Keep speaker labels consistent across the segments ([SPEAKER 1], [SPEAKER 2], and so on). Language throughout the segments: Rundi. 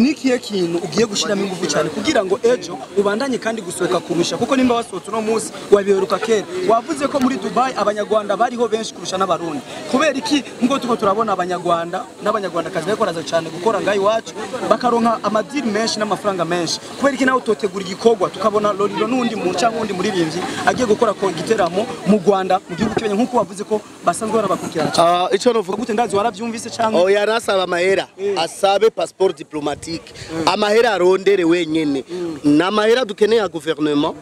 [SPEAKER 1] Nikiye kintu ugiye gushiramo ingufu cyane kugira ngo ejo ubandanye kandi gusohoka kurusha, kuko nimba wasohotse uno munsi wabiheruka kera. Wavuze ko muri Dubai abanyarwanda bariho benshi kurusha n'abarundi. Kubera iki ngo tuko turabona abanyarwanda n'abanyarwandakazi bariko baraza cyane gukora ngaho iwacu bakaronka amadiri menshi n'amafaranga menshi? Kubera iki nawe utotegura igikorwa tukabona Lolilo n'undi muntu cyangwa undi muririmbyi agiye gukora ko igiteramo mu Rwanda, mu gihugu kibenye, nkuko wavuze ko basanzwe barabakurikirana cyane?
[SPEAKER 2] Ah, ico novuga
[SPEAKER 1] gute, ndazi waravyumvise cyangwa?
[SPEAKER 2] Oya, nasaba amahera, asabe passeport diplomatique, amahera arondere wenyene. Ni amahera dukeneye ya gouvernement,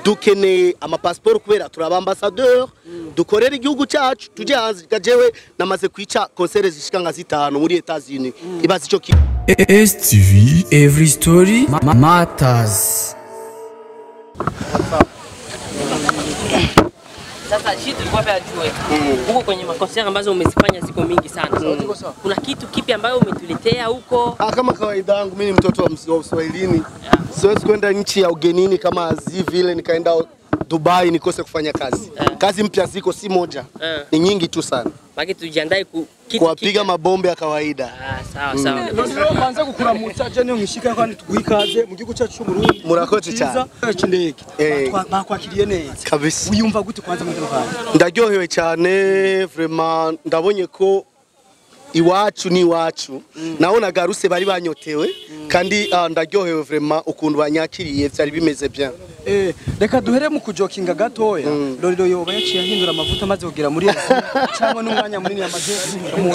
[SPEAKER 2] dukeneye amapassport kubera turi abambassadeur, dukorera igihugu cyacu, tujye hanze. Jewe namaze kwica concert zishika nka zitanu muri Etats-Unis, ibaze ico kintu.
[SPEAKER 3] STV Every Story Matters.
[SPEAKER 4] Sasa shi tulikuwa pia tujue huko kwenye makoncert ambazo umezifanya ziko mingi sana. Kuna kitu kipi ambayo umetuletea huko?
[SPEAKER 2] Ah, kama kawaida yangu mimi ni mtoto wa Uswahilini. Siwezi kwenda nchi ya ugenini kama Azi vile nikaenda Dubai nikose kufanya kazi. Kazi mpya ziko si moja, ni nyingi tu sana.
[SPEAKER 4] Maki tujiandae ku kitu
[SPEAKER 2] Kuwapiga
[SPEAKER 4] kipya.
[SPEAKER 2] mabombe ya kawaida.
[SPEAKER 4] Ah, sawa sawa.
[SPEAKER 1] Lolilo, banza kukuramutsa je niyo nkishika kandi tuguha ikaze mu gihugu cyacu cy'u Burundi.
[SPEAKER 2] Murakoze cyane.
[SPEAKER 1] Cy'indege bakwakiriye neza?
[SPEAKER 2] Kabisa.
[SPEAKER 1] Wiyumva gute kwanza muri kano kanya?
[SPEAKER 2] Ndaryohewe cyane vraiment, ndabonye ko iwacu ni iwacu. Naho nagaruse bari banyotewe kandi ndaryohewe vraiment ukuntu banyakiriye, vyari bimeze bien.
[SPEAKER 1] Reka duhere mu kujokinga gatoya. Lolilo yoba yaciye ahindura amavuta amaze kugera muri Aziya cyangwa n'umwanya munini yamaze mu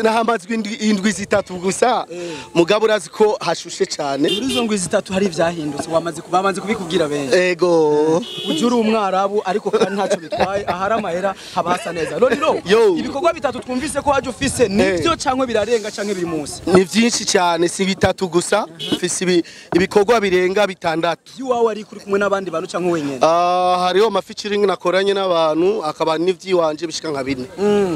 [SPEAKER 2] Nahamaze indwi 3 gusa, mugabo urazi ko hashushe cyane.
[SPEAKER 1] Muri izo ndwi 3 hari ivyahindutse, wamaze bamaze kubikubwira benshi.
[SPEAKER 2] Ego.
[SPEAKER 1] Ujya uri umwarabu, ariko kandi ntacyo bitwaye, ahari amahera haba hasa neza. Lolilo,
[SPEAKER 2] Yo.
[SPEAKER 1] ibikorwa bitatu twumvise ko waje ufise, nibyo cyangwa birarenga cyangwa biri munsi?
[SPEAKER 2] Ni byinshi cyane, si bitatu gusa, mfise ibikorwa birenga bitandatu.
[SPEAKER 1] Iwawe ari kuri kumwe n'abandi bantu cyangwa wenyine?
[SPEAKER 2] Ah, hariho ama featuring nakoranye n'abantu, akaba n'ivyiwanje bishika nka bine.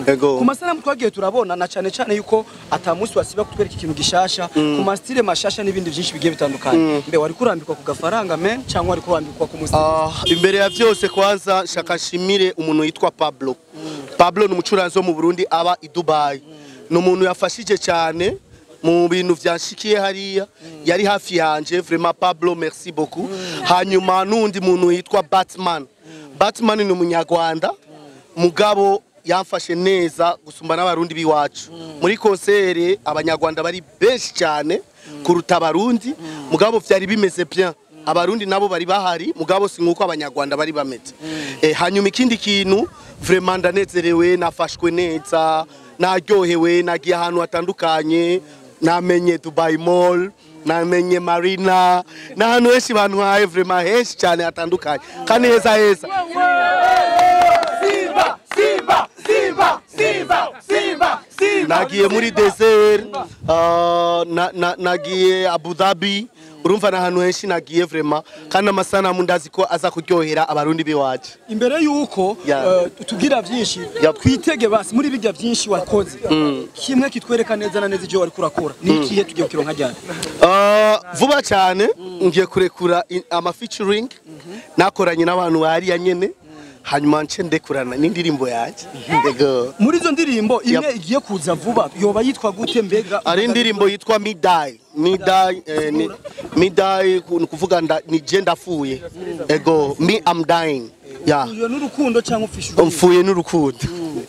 [SPEAKER 2] Ego.
[SPEAKER 1] Ku masanamu twagiye turabona, na cyane cyane yuko atamunsi wasiba kutwereka ikintu gishasha ku ma style mashasha n'ibindi byinshi bigiye bitandukanye, mbe wari kurambikwa ku gafaranga men cyangwa wari kurambikwa ku musi?
[SPEAKER 2] Ah, imbere ya vyose kwanza shaka nshimire umuntu yitwa Pablo. Pablo ni umucuranzi wo mu Burundi aba i Dubai. Ni umuntu yafashije cyane mu bintu vyanshikiye hariya, yari hafi yanje vraiment. Pablo, merci beaucoup. Hanyuma n'undi muntu yitwa Batman. Batman ni umunyarwanda mugabo yamfashe neza gusumba n'abarundi biwacu. Muri concert abanyarwanda bari benshi cyane kuruta abarundi, mugabo vyari bimeze bien. Abarundi nabo bari bahari, mugabo si nkuko abanyarwanda bari bameze. Hanyuma ikindi kintu, vraiment ndanezerewe, nafashwe neza, naryohewe, nagiye ahantu hatandukanye, namenye Dubai Mall, namenye Marina, n'ahantu henshi bantwaye, vraiment henshi cyane hatandukanye kandi heza heza.
[SPEAKER 1] Simba, Simba, Simba, Simba, Simba, Simba.
[SPEAKER 2] Nagiye muri desert, nagiye Abu Dhabi, urumva n'ahantu henshi nagiye vraiment, kandi amasanamu ndazi ko aza kuryohera abarundi biwacu.
[SPEAKER 1] Imbere yuko tugira byinshi, twitege basi muri bijya byinshi wakoze kimwe kitwereka neza na neza ibyo wari kurakora, ni ikihe? Tugiye kukironka ryari?
[SPEAKER 2] Vuba cyane ngiye kurekura ama featuring nakoranye n'abantu bariya nyene, hanyuma nce ndekurana n'indirimbo yanjye. Yego.
[SPEAKER 1] Muri izo ndirimbo imwe igiye kuza vuba yoba yitwa gute mbega?
[SPEAKER 2] Ari indirimbo yitwa Me Die. Me Die, ni, Me Die ni kuvuga ni je ndapfuye. Ego, me I'm dying. Yeah.
[SPEAKER 1] Uyo n'urukundo cyangwa ufishe ururimi?
[SPEAKER 2] Mfuye n'urukundo.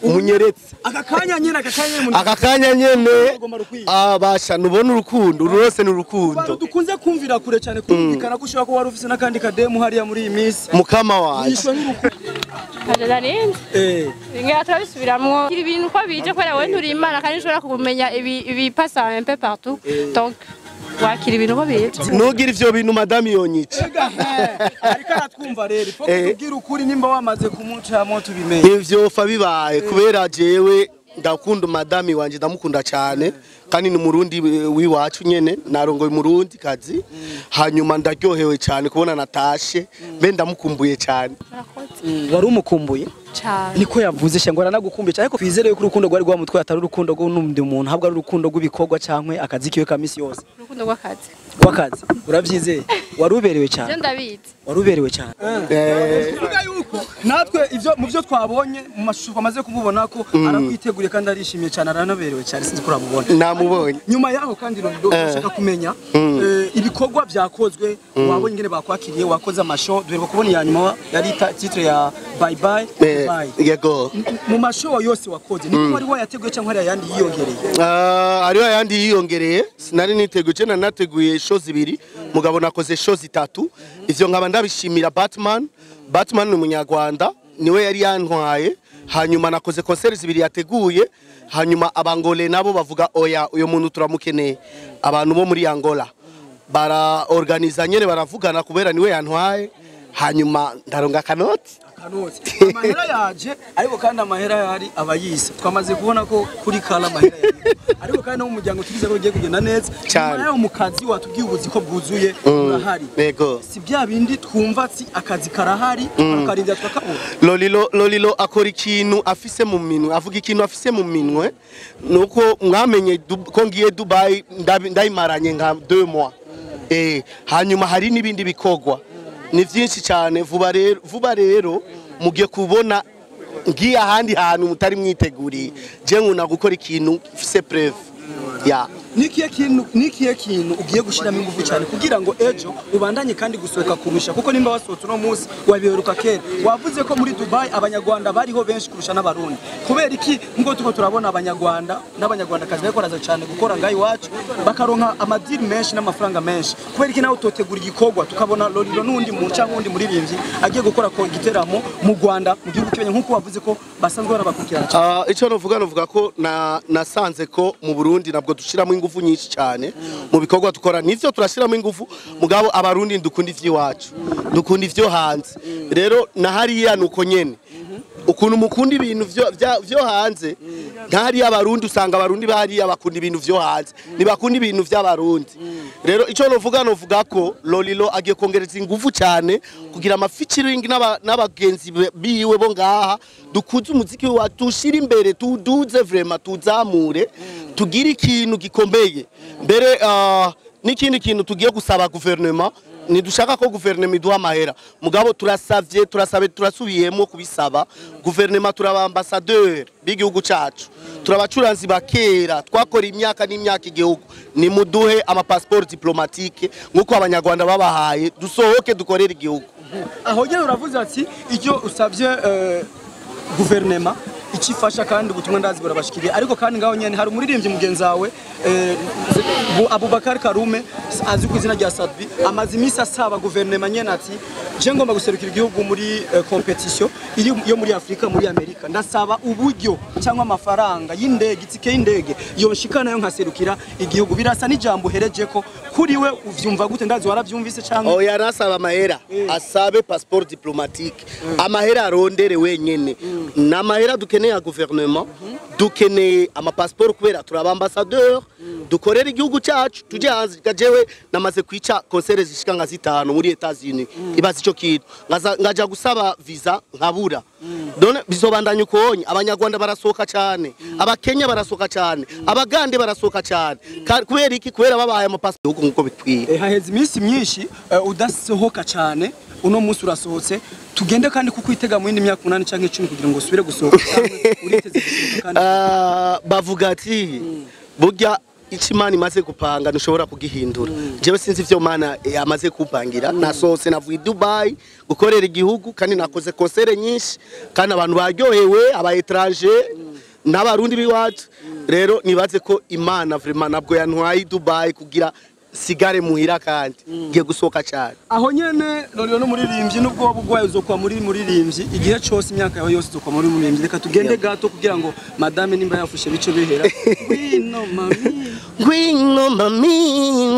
[SPEAKER 2] Umunyeretse.
[SPEAKER 1] Aka kanya nyene, aka kanya nyene.
[SPEAKER 2] Aka kanya nyene.
[SPEAKER 1] Rugomba rukwiye.
[SPEAKER 2] Abasha nubona urukundo, ururose ni
[SPEAKER 1] Abantu
[SPEAKER 2] urukundo.
[SPEAKER 1] dukunze kumvira kure cyane, kumvikana ko ushobora kuba wari ufise n'akandi kademu hariya muri iyi minsi.
[SPEAKER 2] Mukama wanje.
[SPEAKER 1] Yishwe n'urukundo.
[SPEAKER 5] Kaje narinzi. Ngira turabisubiramwo ibintu uko bije, kubera wowe nturi Imana kandi ntushobora kumenya ibi ibipasa un peu partout, donc wakira ibintu uko bije.
[SPEAKER 2] Nugira ivyo bintu madame yonyica.
[SPEAKER 1] Ega he, ariko aratwumva rero ifo kutubwira ukuri nimba wamaze kumucamo tubimenye.
[SPEAKER 2] Ntivyofa bibaye, kubera jewe ndakunda madame wanje, ndamukunda cyane, kandi ni umurundi w'iwacu nyene, narongoye umurundi kazi. Hanyuma ndaryohewe cyane kubona natashe, mbe ndamukumbuye cyane.
[SPEAKER 5] Murakoze.
[SPEAKER 1] Wari umukumbuye
[SPEAKER 5] Cyane.
[SPEAKER 1] Niko yavuze sha ngo aranagukumbuye cyane, ariko twizere yuko urukundo rwari rwamutwaye atari urukundo rw'undi muntu, ahubwo ari urukundo rw'ibikorwa cyangwa akazi kiwe ka misi yose.
[SPEAKER 5] Urukundo rw'akazi.
[SPEAKER 1] Rw'akazi urabyizeye? Wari uberewe cyane.
[SPEAKER 5] Je ndabizi.
[SPEAKER 1] Wari uberewe cyane. Tuvuga yuko natwe ivyo mu byo twabonye mu mashusho twamaze kumubona ko arakwiteguriye kandi arishimye cyane, aranaberewe cyane, sinzi ko uramubona.
[SPEAKER 2] Namubonye.
[SPEAKER 1] Nyuma yaho kandi Lolilo, ndashaka kumenya ibikorwa byakozwe, wabonye ingene bakwakiriye, wakoze amashow, duheruka kubona iya nyuma yari titre ya Bye Bye Bye.
[SPEAKER 2] Yego.
[SPEAKER 1] Mu mashow yose wakoze, niko wari wayateguye cyangwa hari ayandi yiyongereye?
[SPEAKER 2] Hariho ayandi yiyongereye. Sinari niteguye, je nateguye show zibiri, mugabo nakoze show zitatu. Ivyo nkaba ndabishimira Batman. Batman ni umunyarwanda, niwe yari yantwaye. Hanyuma nakoze concert zibiri yateguye, hanyuma abangole nabo bavuga oya, uyo muntu turamukeneye. Abantu bo muri Angola baraorganiza nyene, baravugana kubera niwe yantwaye, hanyuma ndaronga kanoti.
[SPEAKER 1] Kanoti, amahera yaje, ariko kandi amahera yari abayise twamaze kubona ko kuri kala amahera yari, ariko kandi no mu muryango tugize ko bigiye kugenda neza.
[SPEAKER 2] Cyane.
[SPEAKER 1] Nyuma yaho mu kazi watubwiye ubuzi ko bwuzuye burahari.
[SPEAKER 2] Yego.
[SPEAKER 1] Si bya bindi twumva ati akazi karahari, tukarindira tukakabura?
[SPEAKER 2] Lolilo, Lolilo akora ikintu afise mu minwe, avuga ikintu afise mu minwe. Nuko mwamenye ko ngiye Dubai, ndayimaranye nka 2 mois. Hanyuma hari n'ibindi bikorwa ni vyinshi cyane. Vuba rero, vuba rero mugiye kubona ngiye ahandi hantu mutari mwiteguriye. Je nkunda gukora ikintu mfise preuve ya.
[SPEAKER 1] Nikiye kintu ugiye gushiramo ingufu cyane kugira ngo ejo ubandanye kandi gusohoka kurusha, kuko nimba wasohotse uno munsi wabiheruka kera? Wavuze ko muri Dubai abanyarwanda bariho benshi kurusha n'abarundi. Kubera iki ngo tuko turabona abanyarwanda n'abanyarwandakazi bariko baraza cyane gukora ngaho iwacu, bakaronka amadiri menshi n'amafaranga menshi? Kubera iki nawe utotegura igikorwa tukabona Lolilo n'undi muntu cyangwa undi muririmbyi agiye gukora ko igiteramo mu Rwanda, mu gihugu kibenye, nk'uko wavuze ko basanzwe barabakurikirana cyane?
[SPEAKER 2] Icyo novuga ko nasanze ko mu Burundi nabwo dushiramo ingufu nyinshi cyane mu bikorwa dukora. Nivyo, turashiramo ingufu, mugabo abarundi dukunda ivy'iwacu, dukunda ivyo hanze. Rero na hariya nuko nyene, ukuntu mukunda ibintu vyo hanze, nka hariya abarundi, usanga abarundi bahariya bakunda ibintu vyo hanze, ntibakunda ibintu vy'abarundi. Rero icyo novuga ko Lolilo agiye kongereza ingufu cyane kugira ama featuring n'abagenzi biwe bo ngaha, dukuze umuziki wa, tushire imbere, tuduze vraiment, tuzamure, tugire ikintu gikomeye. Mbere n'ikindi kintu tugiye gusaba guverinoma, ntidushaka ko guverinoma iduha amahera, mugabo turasavye, turasabe, turasubiyemo kubisaba guverinoma. Turaba ambassadeur b'igihugu cacu, turabacuranzi ba kera, twakora imyaka n'imyaka igihugu. Nimuduhe amapassport diplomatique nk'uko abanyarwanda babahaye, dusohoke dukorere igihugu.
[SPEAKER 1] Aho nyine uravuze ati icyo usabye guverinema ikifasha, kandi ubutumwa ndazi burabashikiriye. Ariko kandi ngaho nyene hari umuririmbyi mugenzi wawe Abubakar Karume azwi ku izina rya Sadbi, amaze iminsi asaba guverinema nyene ati je ngomba guserukira igihugu muri competition iri yo muri Afrika, muri Amerika, ndasaba uburyo cyangwa amafaranga y'indege, itike y'indege yonshikana yo nkaserukira igihugu. Birasa n'ijambo uhereje ko kuri we, uvyumva gute? Ndazi waravyumvise cyangwa?
[SPEAKER 2] Oya, nasaba amahera, asabe passeport diplomatique. Amahera arondere wenyene. Ni amahera dukeneye ya guverinoma, dukeneye amapassport kubera turaba ambassadeur, dukorera igihugu cyacu, tujye hanze. Jewe namaze kwica concert zishika nka zitanu muri Etats-Unis. Ibaza ico kintu, ngaja gusaba visa nkabura. None bizobandanya ukonye? Abanyarwanda barasohoka cyane, abakenya barasohoka cyane, abagande barasohoka cyane. Kubera iki? Kubera babahaye amapassport nkuko bikwiye.
[SPEAKER 1] Haheze iminsi myinshi udasohoka cyane, uno munsi urasohotse. Tugende kandi kukwitega mu yindi myaka 8 cyangwa 10 kugira ngo usubire gusohoka, cyangwa uriteze gusohoka kandi?
[SPEAKER 2] Bavuga ati burya icyo Imana imaze gupanga ntushobora kugihindura. Jewe sinzi ivyo Imana yamaze kupangira. Nasohotse, navuye i Dubai gukorera igihugu, kandi nakoze concert nyinshi, kandi abantu baryohewe, aba étranger n'abarundi b'iwacu. Rero nibaze ko Imana vraiment nabwo yantwaye i Dubai kugira sigare muhira, kandi ngiye gusohoka cyane.
[SPEAKER 1] Aho nyene Lolilo n'umuririmbyi, nubwo waba ugwaye uzokwa muri muririmbyi igihe cose, imyaka yawe yose uzokwa muri muririmbyi. Reka tugende gato kugira ngo madame nimba yafushe bice bihera. Wino mami.
[SPEAKER 2] Ngwino mami,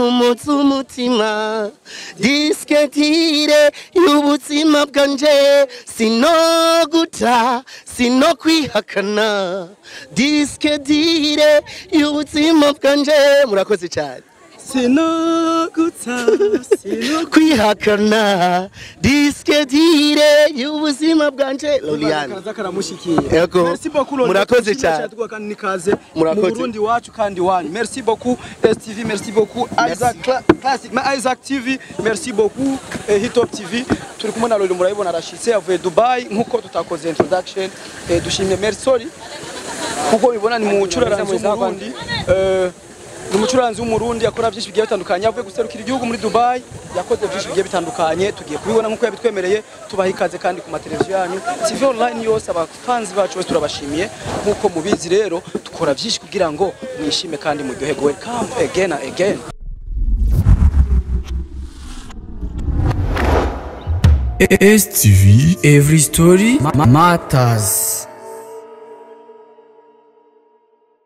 [SPEAKER 2] umutsi umutima, disque dur y'ubuzima bwanje, sinoguta, sinokwihakana, disque dur y'ubuzima bwanje. Murakoze cyane.
[SPEAKER 1] Sinoguta, sinoguta.
[SPEAKER 2] Kwihakana disque dire y'ubuzima bwanje Loliane.
[SPEAKER 1] Kaza karamushikiye.
[SPEAKER 2] Yego.
[SPEAKER 1] Merci beaucoup Loliane.
[SPEAKER 2] Murakoze
[SPEAKER 1] Tushimire
[SPEAKER 2] cyane.
[SPEAKER 1] tuguha kandi nikaze mu
[SPEAKER 2] Murakoze.
[SPEAKER 1] Burundi wacu kandi wanyu. Merci beaucoup STV, merci beaucoup Isaac Classic, ma Isaac TV, merci beaucoup Hitop TV. Turi kumwe na Loli, murabibona arashitse avuye Dubai nkuko tutakoze introduction. Dushimye merci, sorry. Kuko bibona ni mucuraranzi w'Umurundi. Ni umucuranzi w'Umurundi akora byinshi bigiye bitandukanye, avuye guserukira igihugu muri Dubai, yakoze byinshi bigiye bitandukanye, tugiye kubibona nk'uko yabitwemereye. Tubaha ikaze kandi ku mateleviziyo yanyu TV online yose, abafanzi bacu bose turabashimiye. Nk'uko mubizi rero, dukora byinshi kugira ngo mwishime kandi muryoherwe. Welcome again and again.
[SPEAKER 3] STV Every Story Matters.